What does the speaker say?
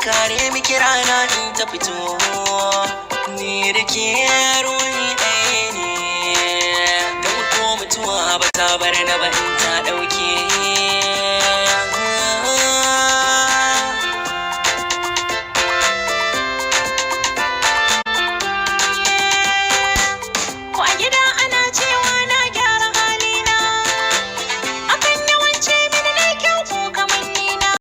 Kare miki rana in ta fito. Ni da ke ruhi ɗaya ne, don ko mutuwa ba ta bar na ba in